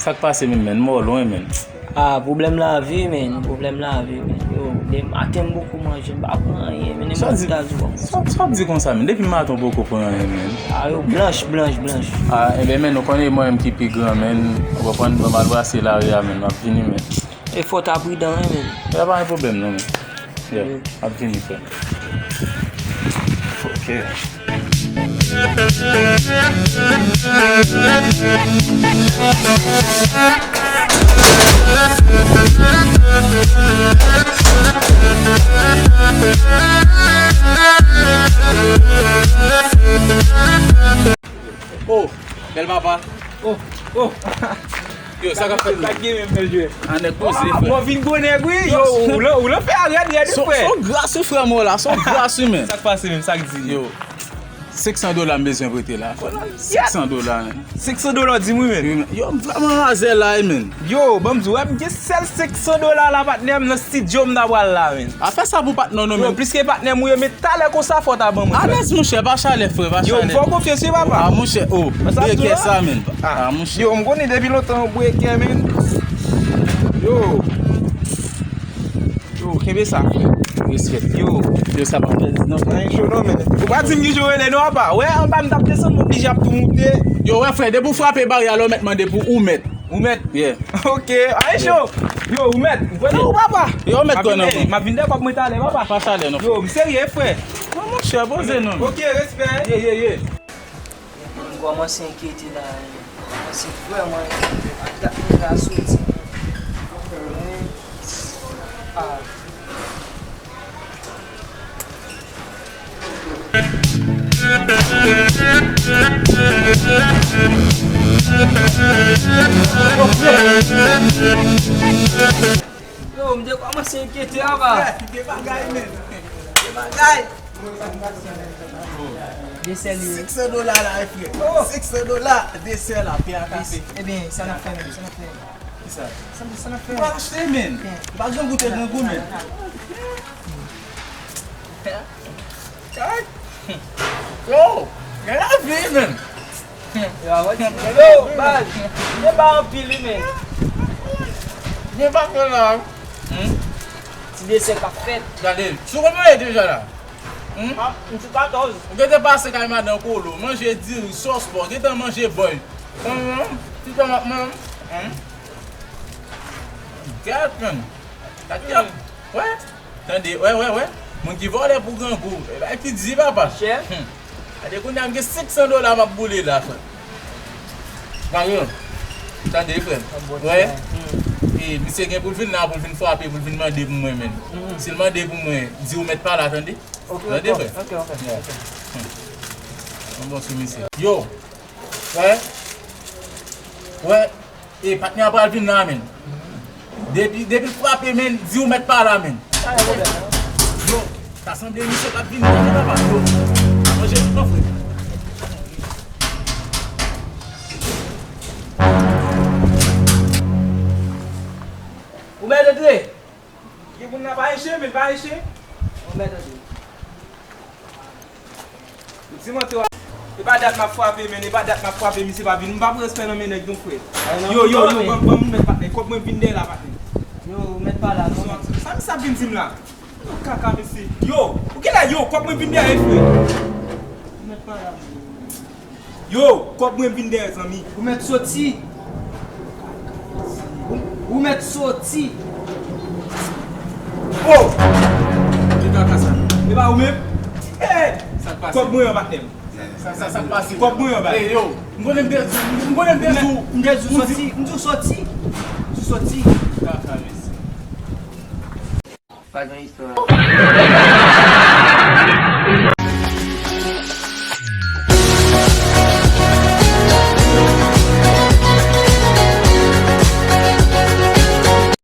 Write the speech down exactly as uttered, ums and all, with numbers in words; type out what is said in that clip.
Sa k pase menm, menn? Mò lwen, menn. Ah, pwoblèm lavi, menn. Pwoblèm lavi, menn. Yo, de maten m poko manje, m pa pran anyen, menn. E sa w di, sa w di konsa, menn? Depi maten w poko pran anyen, menn. Ah, yo blanch, blanch, blanch. Ah, enben, menn, ou konnen mwen menm ki pi gran, menn. Ou konprann? Bon, m al brase lari a, menn. M ap vini, menn. E fò w ta pridan, wi, menn. Ya, pa gen pwoblèm, non, menn. Yeah, ap vini, frè. Ok. Oh, bèl papa. Oh, oh. Yo, sa k ap fèt menm? Sa k gen menm, bèl jwè? Anèk poze, frè. Mwen vin gwo nèg, wi. Yo, ou lan, ou lan fè a rèd, rèd, wi, frè. Son gras, wi, frè, mwen la. Son gras, wi, menn. Sa k pase menm? Sa k di? Yo, senk san dola m bezwen prete la, frè. Senk san dola, menn. Senk san dola, di m, wi, menn. Wi, menn. Yo, m vrèman razè la, wi, menn. Yo, ban m di w, wè, m gen sèl senk san dola la, patnè m, nan estidyo m ta pral la, menn. A fè sa pou patnè w non, menn. Yo, pliske patnè m ou ye, men talè konsa fò w ta ban mwen, frè. Alèz, monchè, pa chalè, frè, pa chalè. Yo, m fè w konfyans, wi, papa. A, monchè, oh, brekè sa, menn. A, monchè. Yo, m konnen depi lontan w brekè, menn. Yo. Yo, kenbe sa, frè. Respè. Yo. Yo, sa pa fè non, frè. Anyen cho non, menn. Ou pa di m ki jan w rele non, apa. Wè, anba m t ap desann, m oblije ap tou moute. Yo, wè, frè, depi w frape baryè a, lè w mèt mande pou ou mèt. Ou mèt? Yeah. Ok, anyen cho. Yo, ou mèt. Ou kwè nan ou, papa? Yo, ou mèt kwè nan mwen. M ap vin dèyè kòb mwen talè, papa. Pa chalè non, frè. Yo, m serye, frè. Non, monchè, poze non. Ok, respè. Ye, ye, ye. Mwen kòmanse enkyete la, mwen kòmanse vrèman enkyete ak dat mwen ka soti. Ah. Yo, m te kòmanse enkyete anba. Frè, gen bagay, men. Gen bagay. Desè li ye. Senk san dola la, wi, frè. Oh! Senk san dola, desè la, pè a kase. Ebyen, sa n ap fè menm, sa n ap fè. Kisa? Sa, sa n ap fè. Ou pa achte, men. Ou pa janm goute grangou, men. Kay. Yo, gen lavi, men. Yo, baz, gen pa anpil, wi, men. Gen pa fè la. Hmm? Ti desè k ap fèt. Gade, sou konbyen w ye deja la? Hmm? Ah, m sou katòz. Ou gentan pase kay madan Kolo, manje diri, sòs pò, gentan manje bòy. Hum, hum. Ti tomat, hum. Hum. Gad, men. Gad, gad. Wè. Tande, wè, wè, wè. Moun ki vòlè pou grangou. E bagay ki di, papa. Chè. Hmm. Gade, kounye a m gen senk san dola m ap boule la, frè. Gade. Tande, frè. Wè. Hmm. E misye gen pou l vin la, pou l vin frape, pou l vin mande pou mwen, menm. Hmm. Si l mande pou mwen, di ou mèt pa la, tande. Ok, tande, frè. Ok, ok, ok. Yon bon sou misye. Yo. Wè. Wè. E patnè a pral vin la, menn. Depi, depi l frape, menn, di ou mèt pa la, menn. Pa gen pwoblèm, non. Yo, ta sanble misye p ap vin, menn, papa. Yo. Manje tout non, frè. Ou mèt antre. Gen moun la pa enche, men pa enche. Ou mèt antre. Di mwen, e pa dat m ap frape, men e pa dat m ap frape, misye pa vin. M pa pran respè nan men nèg non, frè. Yo, yo, yo, ban, ban m mèt patnè. Kòb mwen vin dèyè la, patnè. Yo, ou mèt pa la, non. Sa, sa misye ap vin di m la? Kaka, mesye. Yo, ou genlè, yo, kòb mwen vin dèyè, frè. Ou mèt pa la. Yo, kòb mwen vin dèyè, zanmi. Ou mèt soti. Ou, ou mèt soti. Oh! Ki kaka sa? E pa ou menm? Hey! Sa k pase? Kòb mwen an, patnè m. Sa, sa, sa k pase? Kòb mwen an, patnè m. Hey, yo, m konnen m te di w, m konnen m te di w. M te di w soti, m di w soti. M di w soti. Kaka, mesye. Pa gen istwa.